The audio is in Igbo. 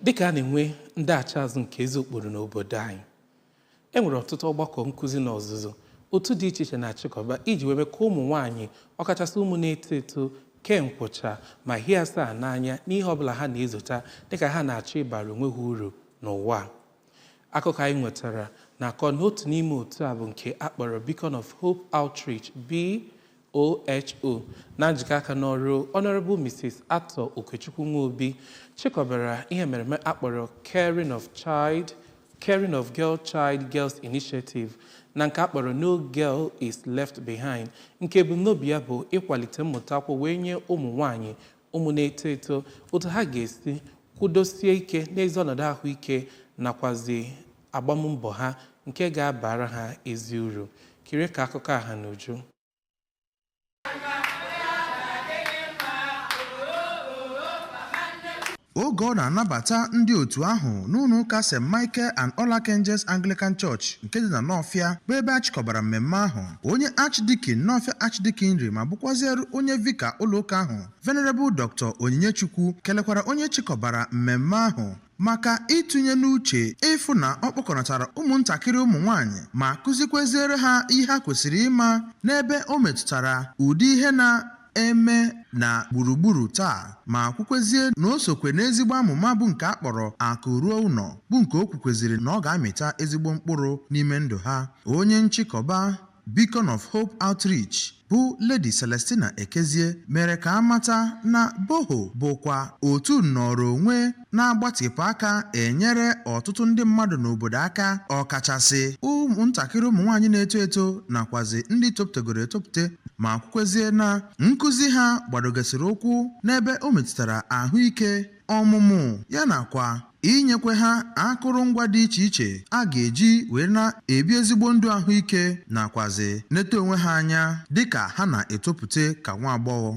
Dịka a na-enwe ndaghachi azụ nke ezi ụkpụrụ n'obodo anyị, e nwere ọtụtụ ọgbakọ nkụzi na ọzụzụ otu dị iche iche na-achịkọba iji wee mee ka ụmụ nwaanyị, ọkachasị ụmụ na-eto eto, kee nkwụcha ma hie asaa n'anya n'ihe ọbụla ha na-ezota dịka ha na-achọ ịbara onwe ha uru n'ụwa a. Akụkọ anyị nwetara na-akọ na otu n'ime otu a bụ nke a kpọrọ Beacon of Hope Outreach, BOHO, na njikọ aka n'ọrụ Honorable Mrs. Atọ Okechukwu Nwobi chịkọbara ihe mmereme a kpọrọ Caring of Girl Child Girls Initiative na nke a kpọrọ No Girl is Left Behind, nke ebumnobi ya bụ ịkwalite mmụta akwụkwọ wee nye ụmụ nwaanyị, ụmụ na-eto eto, otu ha ga-esi kwudosie ike n'ezi ọnọdụ ahụike nakwazi agbammbọ ha nke ga-abara ha ezi uru. Kirie ka akụkọ a ha n'uju. Oge ọ na-anabata ndị otu ahụ n'ụlọ ụka St. Michael and All Archangels Anglican Church nke dị na Nawfịa, bụ ebe a chịkọbara mmemme ahụ, onye Archdeacon Nawfịa Archdeaconry ma bụkwazịarụ onye vika ụlọ ụka ahụ, Venerable Dr. Onyinye Chukwu, kelekwara onye chịkọbara mmemme ahụ maka ịtụnye n'uche ịfụ na ọ kpọkọnatara ụmụntakịrị ụmụ nwaanyị ma kụzikweziere ha ihe ha kwesịrị ịma n'ebe o metụtara ụdị ihe na-eme na gburugburu taa, ma kwukwezie na o sokwe n'ezigbo amụma bụ nke a kpọrọ Akụ Ruo Ụnọ, bụ nke o kwukweziri na ọ ga-amịta ezigbo mkpụrụ n'ime ndụ ha. Onye nchịkọba Beacon of Hope Outreach bụ Lady Celestina Ekezie mere ka a mata na Boho bụkwa otu nnọrọ onwe na-agbatịpụ aka enyere ọtụtụ ndị mmadụ n'obodo aka, ọkachasị ụmụntakịrị ụmụ nwaanyị na-eto eto nakwazi ndị topụtagoro etopụte, ma kwukwezie na nkụzi ha gbadogasịrị ụkwụ n'ebe o metụtara ahụike, ọmụmụ ya nakwa inyekwe ha akụrụngwa dị iche iche a ga-eji wee na-ebi ezigbo ndụ ahụike nakwazi nete onwe ha anya dịka ha na-etopụte ka nwa agbọghọ.